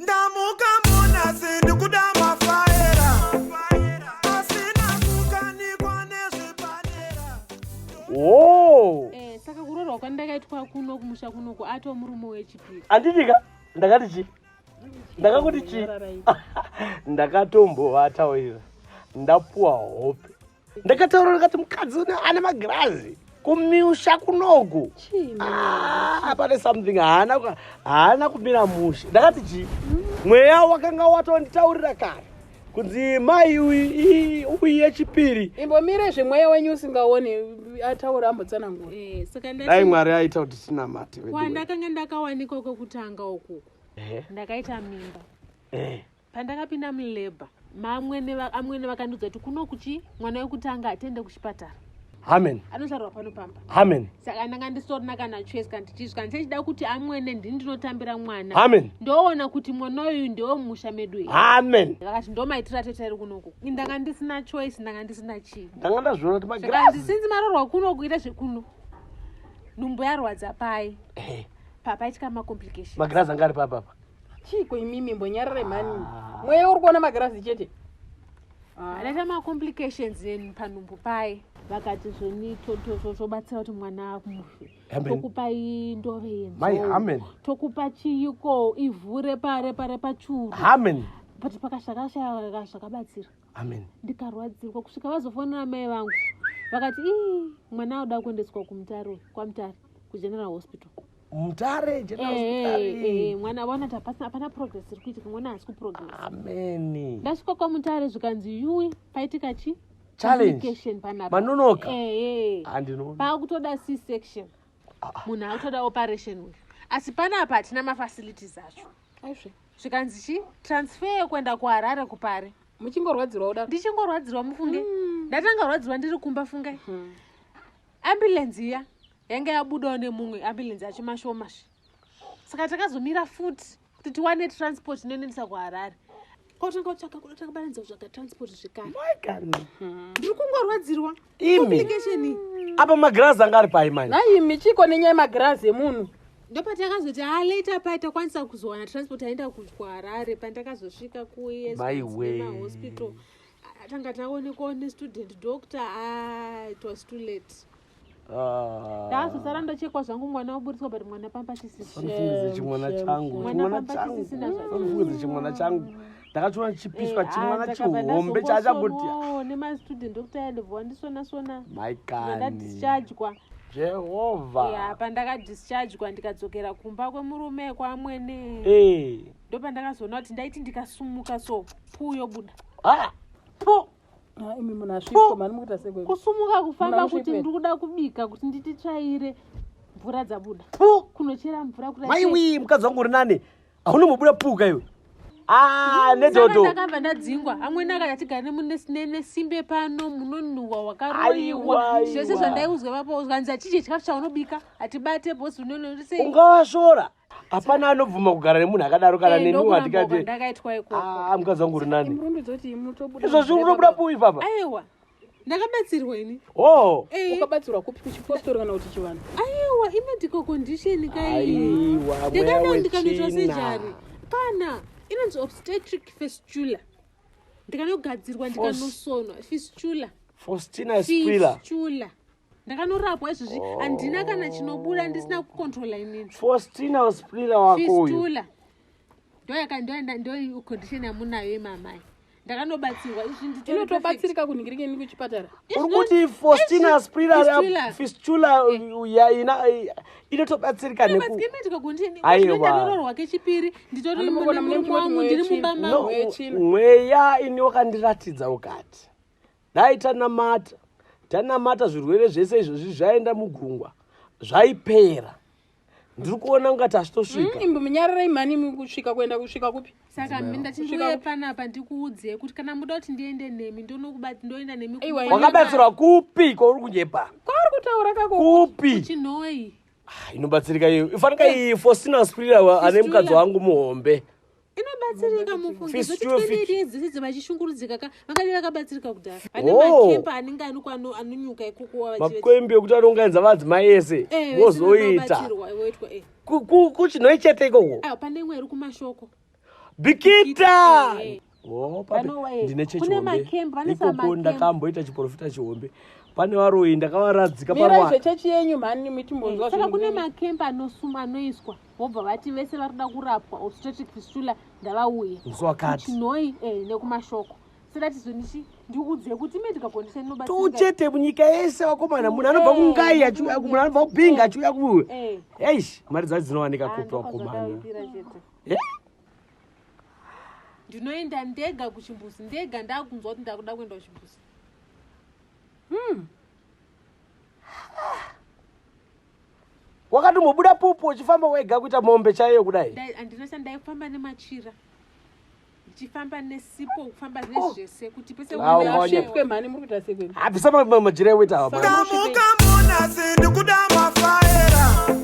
Ndamuka munasi ndikuda mafaera asina kukanikwa nezvepadera. Oh. Eh, saka kuroorwa kwandakaitwa kuno kumusha kunoku ato murume wechipiri. Anditika ndakati chi ndakakuti chi ndakatombovataurira ndapuwa hope ndakataura ndakati mukadzi une ane magirazi kumusha kunoku Ah, pane something haana haana kumira mushe ndakati chii mweya wakanga watonditaurira kare kunzi mai uyu yechipiri imbomire zvemweya wenyu usingaoni ataura ambotsanangura eh, saka dai mwari aita kuti tinamate kwandakanga ndakawanikwa kwekutanga ukuku ndakaita mimba eh. Pandakapinda mulabor mamwene amwene vakandiudza kuti kuno kuchi mwana wekutanga atiende kuchipatara. Amen. Anozvarwa pano pamba. Amen. Saka ndanga ndisitorina kana choice kana tichizvika ndichida kuti amwene ndini ndinotambira mwana. Amen. Ndoona kuti mwana uyu ndewemusha medu here. Amen. Vakati ndomaitira tete ari kunoku. Ndanga ndisina choice ndanga ndisina chii. Ndanga ndazviona kuti Saka magirazi. since marorwa kuno kuita zvekuno. Nhumbu yarwadza pai. Eh, Papaitika macomplications. Magirazi anga ari papa apa. Chiiko imimi mbonyarare mhani. Mweya uri kuona magirazi chete. Ndaita macomplications panhumbu paye vakati zvoni tobatsira kuti mwana amufe tokupai ndove yenzou tokupa chiyiko ivhu repachuru amen but pakashakashaya zvakabatsira amen ndikarwadzirwa kusvika vazofonera mai vangu vakati ii mwana auda kuendeswa kumutare kwamutare kugeneral hospital mutare general hospital Eh, eh, mwana vaona kuti hapasina hapana progress iri kuitika mwana haasi kuprogress ameni ndasvika kwamutare zvikanzi yuwi paitika chi Challenge. Complication panapa Manonoka. Eh, eh. handinoona paakutoda c section munhu akutoda operation uyu asi panapa hatina mafacilities acho Aizve. zvikanzi chi transfer kuenda kuharare kupare Muchingorwadzirwa kudaro. ndichingorwadzirwa mufunge ndatanga rwadzirwa ndiri kumba fungai ambulance iya yanga yabudawo nemumwe ambulance yacho mashoma zve saka takazomira futi kuti tiwane transport inoendesa kuharare kwatanga kutsvaka kuda takabatanidza kutsvaga transport zvekare ndiri kungorwadzirwa Imi. complication iyi apa magirazi anga ari pai manje Nhaimi chiiko nenyaya yemagirazi emunhu. ndopatakazoti ha later pai takwanisa kuzowana transport aenda kuharare pandakazosvika Maiwe. kuesmahospital tanga taonekwawo nestudent doctor ah, it was too late Ah. ndakazosara ndochekwa zvangu mwana waburitswa but mwana pamba chisisina Sanifungidze chimwana changu Mwana chimwana pamba changu chisisina zvacho. sanifungidze chimwana changu ndakachiona chichipiswa Eh, chimwana chihombe chaachakuti nemastudent doctor yadobva wandisona sona maikani ndadischargwa jehovha ya pandakadischargwa ndikadzokera kumba kwemurume kwamwene Eh. ndopandakazoona kuti ndaiti ndikasumuka so puu yobuda Ah, pu Ah, imi munhu asviko mhani mukuita sekwe. kusumuka kufamba Muna kuti musvipo ndiri kuda kubika kuti ndititsvaire mvura dzabuda pu kunochera mvura kuti maiwi mukadzi wangu uri nani haunombobuda puka iwe Ah, nedhodho ndakabva ndadzingwa amweni akati atigare nesimbe pano munonhuhwa wakaroiwa Aiwa, zvese aiwa. zvandaiudzwa ipapo zvanzi hachidye chikafu chaunobika hatibate bhosi unonosei ungavashora hapana anobvuma kugara nemunhu akadaro kana Eh, neniwo ndokuramba handikati kwandakaitwa ikoko Ah, mukadzi wangu uri nani Murumbidzo kuti mutobuda. izvozvi unobuda puu ipapa aiwa ndakabatsirwa ini o Eh, Wakabatsirwa kupi kuchipostori kana kuti chivanhu? aiwa imedical condition kai aiwa mweya ndikada ndikanoitwa wetsvina sejari pana inonzi obstetric fistula ndikanogadzirwa ndikanosonwa fistula faustina squila fistula ndakanorapwa izvozvi handina kana chinobuda ndisina kucontrola inini faustina squila wako uyu fistula ndo condition yamunayo imamai ndakanobatsirwa izvi nditori perfect. Inotobatsirika kunhingirikeni kuchipatara. uri kuti faustina Fistula. squila fistula inotobatsirika neku Inobatsirika medical condition Aiwa. ndanororwa kechipiri nditori Anombogona mune murume wangu mweya ndiri wetsvina. mumba No, mangu Mweya wetsvina. mweya ini wakandiratidza ukati dai tanamata tanamata zvirwere zvese izvozvi zvaenda mugungwa zvaipera ndiri kuona ungati hazvitosvika Imbo munyararei mhani imi kusvika kuenda kusvika kupi? saka ndati ndiuye panapa ndikuudze kuti kana muda kuti ndiende nemi ndoenda nemi Aiwa, kumba. wakabatsirwa kupi kwauri kunyepa Kwauri kutaura kako. kupi chinhoi Ah, inobatsirika iyo ifanika iyi faustina sprila ane Fistula. mukadzi wangu muhombe inobatsirika mufunge Fistula, zoti 28 years dzese dzevachishungurudzika ka vangadai vakabatsirika kudhara vane Oh. makempa anenge anoko anonyuka ikoko makwembi ekuti anounganidza vadzimai ese vozoita voitwa Kuchinhoi chete ikoko pane imwe iri kumashoko Bikita. Eh. Oh, papi, Vano, eh, ndine chechi kune hombe. makembu, vanoisa Ikoko makembu. ndakamboita chiprofita chihombe. Pane varoyi ndakavaradzika Mirai parwa. zvechechi yenyu mhani mitimbonzwa Eh, saka zvinhu kune zvenyu. makembi anosuma anoiswa vobva vati vese vari kuda kurapwa obstetric fistula ndavauye Musi wakati. chinhoi eh, nekumashoko saka tizonichi ndikuudze kuti medical condition inobatsira Tuchete munyika yese vakomana munhu anobva kungai achiuya ku munhu anobva kupinga achiuya ku. Eh. Eish, mari dzacho dzinowanika Ah, kupi vakomana. ndokwazvakaipira chete Eh? ndinoenda ndega kuchimbuzi ndega ndakunzwa kuti ndakuda kuenda kuchimbuzi Wakatombobuda pupu uchifamba wega kuita mombe chaiyo kudai. Handina chandaifamba nemachira ndichifamba nesipo kufamba nezvese kuti pese Ah, ungaonye. Svipwe mhani muri kuita sekwenu Abvisa majira eweta awa. Ndamuka munasi ndikuda mafaera.